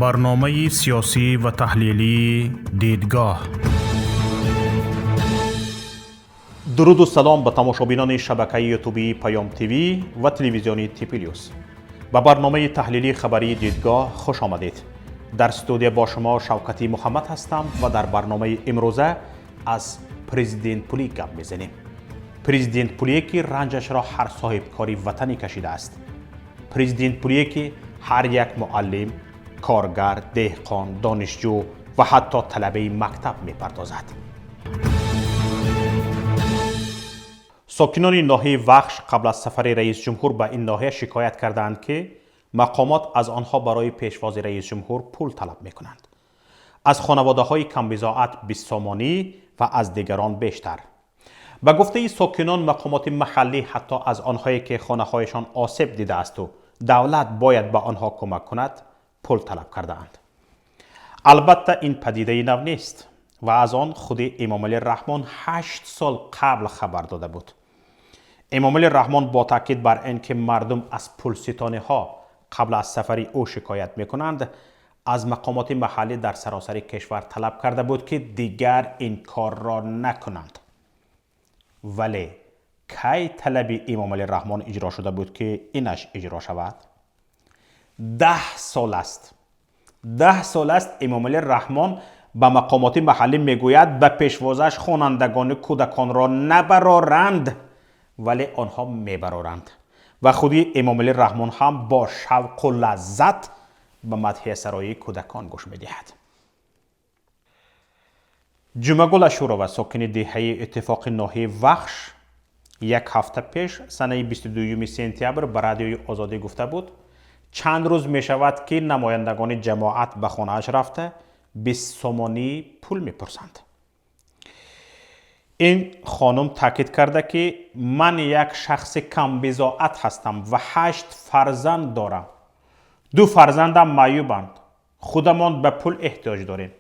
Барномаи сиёсӣ ва таҳлилии «Дидгоҳ». Дуруду салом ба тамошобинони шабакаи ютубии Паём ТВ ва телевизиони ТПлюс. Ба барномаи таҳлилии хабарии «Дидгоҳ» хуш омадед. Дар студия бо шумо Шавкати Муҳаммад ҳастам ва дар барномаи имрӯза аз президентпулӣ гап мезанем. Президентпулие, ки ранҷашро ҳар соҳибкори ватанӣ кашидааст. Президентпулие, ки ҳар як муаллим, коргар, деҳқон, донишҷӯ ва ҳатто талабаи мактаб мепардозад. Сокинони ноҳияи Вахш қабл аз сафари раисҷумҳур ба ин ноҳия шикоят кардаанд, ки мақомот аз онҳо барои пешвози раисҷумҳур пул талаб мекунанд. Аз хонаводаҳои камбизоат 20 сомонӣ ва аз дигарон бештар. Ба гуфтаи сокинон, мақомоти маҳаллӣ ҳатто аз онҳое, ки хонаҳояшон осеб дидаасту давлат бояд ба онҳо кӯмак кунад, пул талаб кардаанд. Албатта, ин падидаи нав нест ва аз он худи Эмомалӣ Раҳмон 8 сол қабл хабар дода буд. Эмомалӣ Раҳмон бо таъкид бар ин ки мардум аз пулситониҳо қабл аз сафари ӯ шикоят мекунанд, аз мақомоти маҳаллӣ дар саросари кишвар талаб карда буд, ки дигар ин корро накунанд. Вале кай талаби Эмомалӣ Раҳмон иҷро шуда буд, ки инаш иҷро шавад? 10 сол аст, 10 сол аст Эмомалӣ Раҳмон ба мақомоти маҳаллӣ мегӯяд, ба пешвозаш хонандагони кӯдаконро набароранд, вале онҳо мебароранд ва худи Эмомалӣ Раҳмон ҳам бо шавқу лаззат ба мадҳиясароии кӯдакон гӯш медиҳад. Ҷумъагул Ашурова, сокини деҳаи Иттифоқи ноҳияи Вахш, як ҳафта пеш, санаи 22 сентябр, ба Радиои Озодӣ гуфта буд, чанд рӯз мешавад, ки намояндагони ҷамоат ба хонааш рафта, 20 сомонӣ пул мепурсанд. Ин хонум таъкид карда, ки ман як шахси камбизоат ҳастам ва ҳашт фарзанд дорам. Ду фарзандам маъюбанд, худамон ба пул эҳтиёҷ дорем.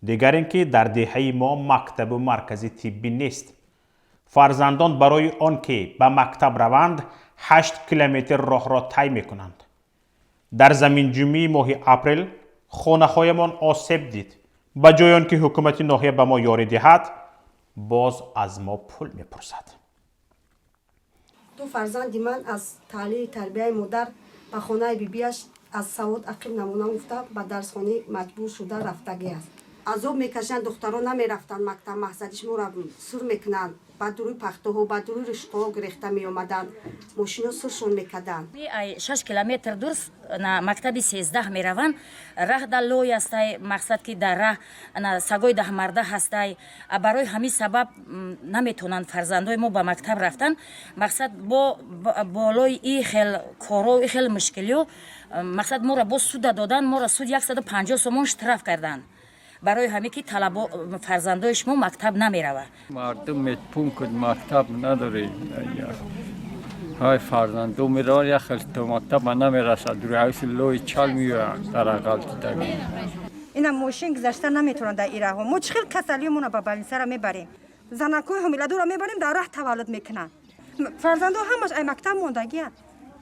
Дигар ин ки дар деҳаи мо мактабу маркази тиббӣ нест. Фарзандон барои он ки ба мактаб раванд, 8 километр роҳро тай мекунанд. Дар заминҷунбии моҳи апрел хонаҳоямон осеб дид. Ба ҷои он ки ҳукумати ноҳия ба мо ёрӣ диҳад, боз аз мо пул мепурсад. Ду фарзанди ман аз таълими тарбияи модар ба хонаи бибиаш аз савод ақиб намонам гуфта, ба дарсхонӣ маҷбур шуда рафтагӣ аст. Азоб мекашанд. Духтаро намерафтанд мактаб. Маҳзадиш моро сур мекунанд. Ба дуруи пахтаҳо, ба дуруи ришқоҳо гирехта меомаданд, мошино суршон мекарданд. Ай 6 километр дур на мактаби 13 мераванд. Раҳ да лой ҳастай, мақсад ки дар раҳ на сагои даҳмарда ҳастай. Барои ҳамин сабаб наметавонанд фарзандои мо ба мактаб рафтан. Мақсад, бо болои и хел коро, и хел мушкилиё, мақсад, моро боз суда додан. Моро суд 150 сомон штраф карданд барои ҳамин ки талабо фарзандои шумо мактаб намеравад. Мардум медпункт, мактаб надорӣ. Ҳай, фарзандо мераванд, як хел то мактаба намерасад. Дураҳиси лои чал меоянд дар ағалтидаги. Ина мошин гузашта наметавонад дар ираҳо. Мо чӣ хел касалиёмона ба больницара мебарем? Занакҳои ҳомиладорро мебарем, дар раҳ таваллуд мекунанд. Фарзандо ҳамаш ай мактаб мондагиянд.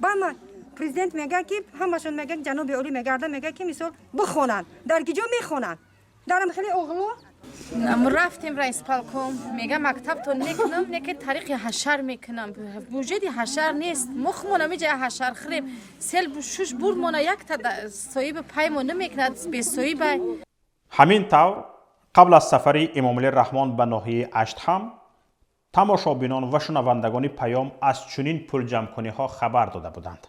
Ба ма президент мегӯяд, ки ҳамашон мегӯяд, ҷаноби олӣ мегарда, мегӯяд, ки мисол бихонанд. Дар ки ҷо мехонанд? Дарам хеле оғло. Рафтем райисполком, мега мактабтон мекунам, не ки тариқи ҳашар мекунам. Буҷети ҳашар нест. Мухмона миҷа ҳашар хӯрем. Сел шуш бурдмона, якта соҳиби паймо намекунад, бесоҳиба. Ҳамин тавр, қабл аз сафари Эмомалӣ Раҳмон ба ноҳияи Ашт ҳам тамошобинон ва шунавандагони Паём аз чунин пулҷамъкуниҳо хабар дода буданд.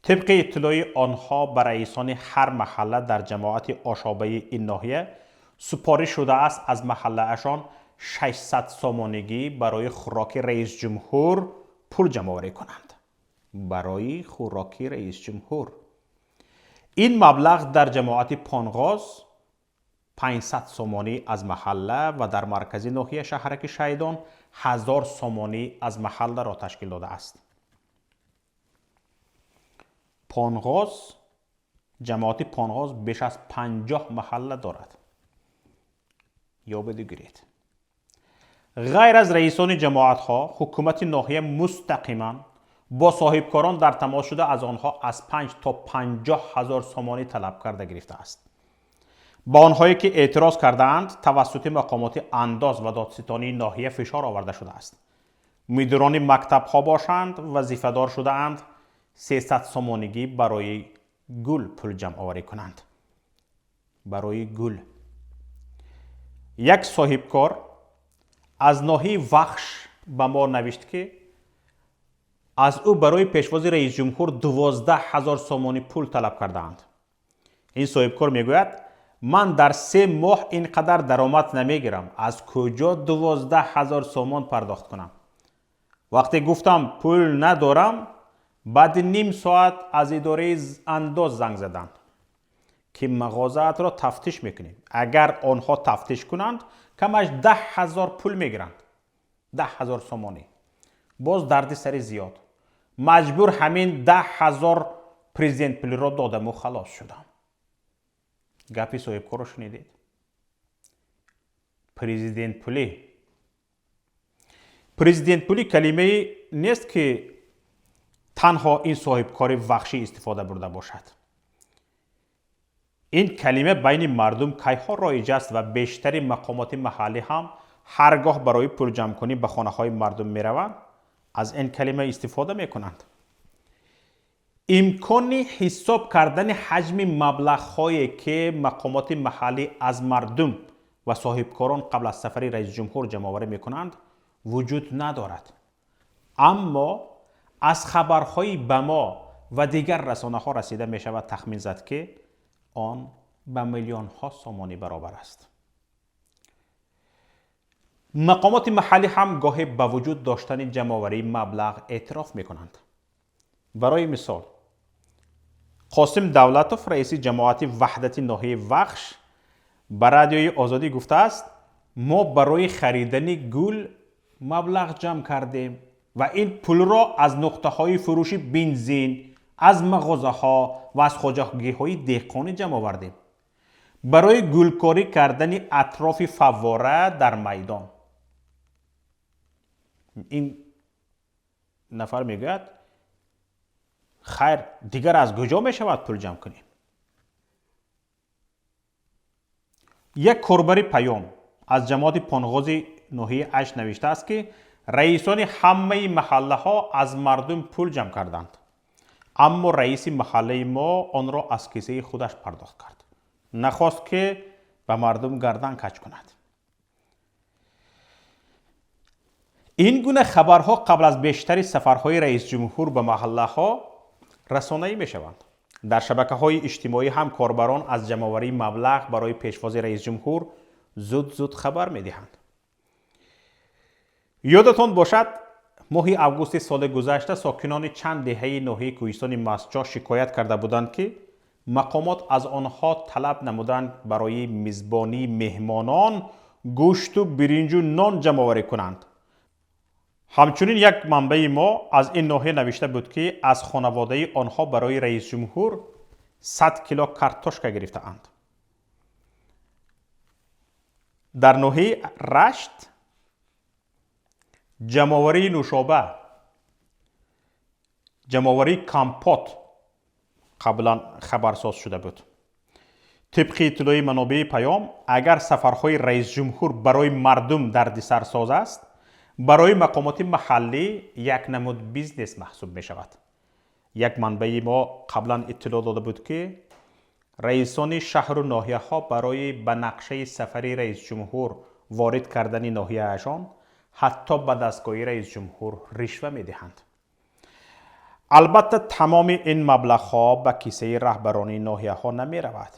Тибқи иттилои онҳо, ба раисони ҳар маҳалла дар ҷамоати Ошобаи ин ноҳия супориш шудааст, аз маҳаллаашон 600 сомонигӣ барои хӯроки раисҷумҳур пул ҷамъоварӣ кунанд. Барои хӯроки раисҷумҳур. Ин маблағ дар ҷамоати Понғоз 500 сомонӣ аз маҳалла ва дар маркази ноҳия, шаҳраки Шайдон, 1000 сомонӣ аз маҳалларо ташкил додааст. Понғоз, ҷамоати Понғоз беш аз 50 маҳалла дорад, ёбеду гиред. Ғайр аз раисони ҷамоатҳо, ҳукумати ноҳия мустақиман Бо соҳибкорон дар тамос шуда, аз онҳо аз 5 то 50 ҳазор сомонӣ талаб карда гирифтааст. Ба онҳое ки эътироз кардаанд, тавассути мақомоти андоз ва додситонии ноҳия фишор оварда шудааст. Мудирони мактабҳо бошанд, вазифадор шудаанд 300 сомонигӣ барои гул пул ҷамъоварӣ кунанд. Барои гул. Як соҳибкор аз ноҳияи Вахш ба мо навишт, ки аз ӯ барои пешвози раисҷумҳур 12 ҳазор сомонӣ пул талаб кардаанд. Ин соҳибкор мегӯяд: ман дар 3 моҳ ин қадар даромад намегирам, аз куҷо 12 ҳазор сомон пардохт кунам? Вақте гуфтам пул надорам, баъди ним соат аз идораи андоз занг заданд, ки мағозаатро тафтиш мекунем. Агар онҳо тафтиш кунанд, камаш 10 ҳазор пул мегиранд, 10 ҳазор сомонӣ. Боз дарди сари зиёд. Маҷбур ҳамин 10 ҳазор президент пулиро додаму халос шудам. Гапи соҳибкорро шунидед? Президент пулӣ. Президент пулӣ калимае нест, ки танҳо ин соҳибкори вахшӣ истифода бурда бошад. Ин калима байни мардум кайҳо роиҷ аст ва бештари мақомоти маҳаллӣ ҳам ҳар гоҳ барои пулҷамъкунӣ ба хонаҳои мардум мераванд, аз ин калима истифода мекунанд. Имкони ҳисоб кардани ҳаҷми маблағҳое, ки мақомоти маҳаллӣ аз мардум ва соҳибкорон қабл аз сафари раисҷумҳур ҷамъоварӣ мекунанд, вуҷуд надорад. Аммо аз хабарҳои ба мо ва дигар расонаҳо расида мешавад тахмин зад, ки он ба миллионҳо сомонӣ баробар аст. Мақомоти маҳаллӣ ҳам гоҳе ба вуҷуд доштани ҷамъоварии маблағ эътироф мекунанд. Барои мисол, Қосим Давлатов, раиси ҷамоати Ваҳдати ноҳияи Вахш, ба Радиои Озодӣ гуфтааст: мо барои харидани гул маблағ ҷамъ кардем ва ин пулро аз нуқтаҳои фурӯши бензин, аз мағозаҳо ва аз хоҷагиҳои деҳқонӣ ҷамъ овардем барои гулкорӣ кардани атрофи фаввора дар майдон. Ин нафар мегӯяд: хайр, дигар аз куҷо мешавад пул ҷамъ кунем? Як корбари паём аз ҷамоати Понғози ноҳияи Ашт навиштааст, ки раисони ҳамаи маҳаллаҳо аз мардум пул ҷамъ карданд, аммо раиси маҳаллаи мо онро аз кисаи худаш пардохт кард, нахост, ки ба мардум гардан каҷ кунад. Ин гуна хабарҳо қабл аз бештари сафарҳои раисҷумҳур ба маҳаллаҳо расонаӣ мешаванд. Дар шабакаҳои иҷтимоӣ ҳам корбарон аз ҷамъоварии маблағ барои пешвози раисҷумҳур зуд-зуд хабар медиҳанд. Ёдатон бошад, моҳи августи соли гузашта сокинони чанд деҳаи ноҳияи кӯҳистони Мастчоҳ шикоят карда буданд, ки мақомот аз онҳо талаб намуданд барои мизбонии меҳмонон гӯшту биринҷу нон ҷамъоварӣ кунанд. Ҳамчунин як манбаи мо аз ин ноҳия навишта буд, ки аз хонаводаи онҳо барои раисҷумҳур 100 кило картошка гирифтаанд. Дар ноҳияи Рашт ҷамъоварии нӯшоба, ҷамъоварии компот қаблан хабарсоз шуда буд. Тибқи иттилои манобеи паём, агар сафарҳои раисҷумҳур барои мардум дардисарсоз аст, барои мақомоти маҳаллӣ як намуд бизнес маҳсуб мешавад. Як манбаи мо қаблан иттилоъ дода буд, ки раисони шаҳру ноҳияҳо барои ба нақшаи сафари раисҷумҳур ворид кардани ноҳияашон ҳатто ба дастгоҳи раисҷумҳур ришва медиҳанд. Албатта, тамоми ин маблағҳо ба кисаи раҳбарони ноҳияҳо намеравад.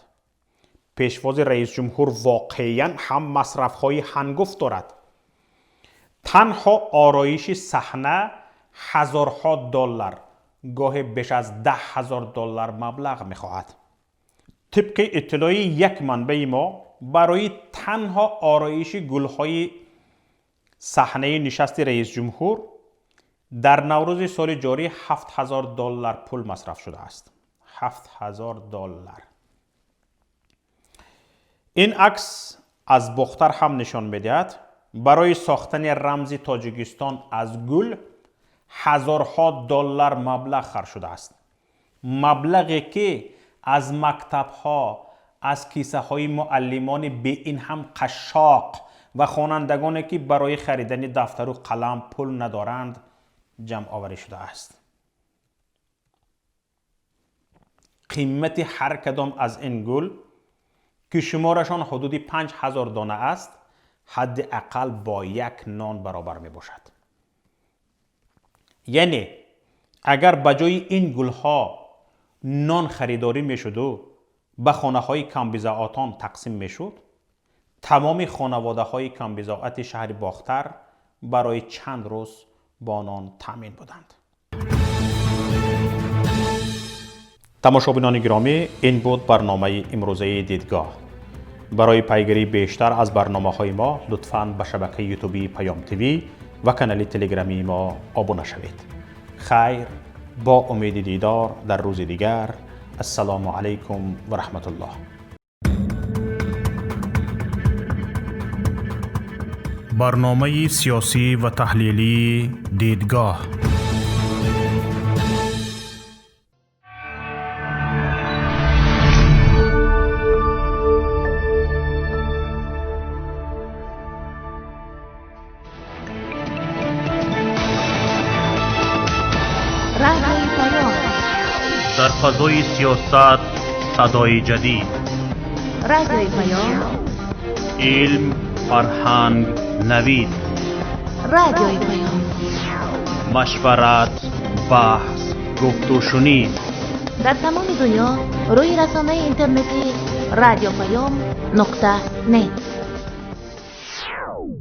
Пешвози раисҷумҳур воқеан ҳам масрафҳои ҳангуфт дорад. Танҳо ороиши саҳна ҳазорҳо доллар, гоҳе беш аз 10 ҳазор доллар маблағ мехоҳад. Тибқи иттилои як манбаи мо, барои танҳо ороиши гулҳои саҳнаи нишасти раисҷумҳур дар наврӯзи соли ҷорӣ 7000 доллар пул масраф шудааст. 7000 доллар. Ин акс аз Бохтар ҳам нишон медиҳад. Барои сохтани рамзи Тоҷикистон аз гул ҳазорҳо доллар маблағ харҷ шудааст. Маблағе ки аз мактабҳо, аз кисаҳои муаллимони беин ҳам қашшоқ ва хонандагоне ки барои харидани дафтару қалам пул надоранд ҷамъоварӣ шудааст. Қимати ҳар кадом аз ин гул ки шуморашон ҳудуди 5000 дона аст, ҳадди ақал бо як нон баробар мебошад. Яъне агар ба ҷои ин гулҳо нон харидорӣ мешуду ба хонаҳои камбизоатон тақсим мешуд, тамоми хонаводаҳои камбизоати шаҳри Бохтар барои чанд рӯз бо нон таъмин буданд. Тамошобинони гиромӣ, ин буд барномаи имрӯзаи Дидгоҳ. Барои пайгирии бештар аз барномаҳои мо лутфан ба шабакаи ютубии Паём ТВ ва канали телеграмии мо обуна шавед. Хайр, бо умеди дидор дар рӯзи дигар. Ассалому алайкум ва раҳматуллоҳ. Барномаи сиёсӣ ва таҳлилии Дидгоҳ. Дар фазои сиёсат садои ҷадид. Радиои Паём. Илм, фарҳанг, навид. Радиои Паём. Машварат, баҳс, гуфтушунид. Дар тамоми дунё рӯи расонаи интернетӣ радиопаём.нет.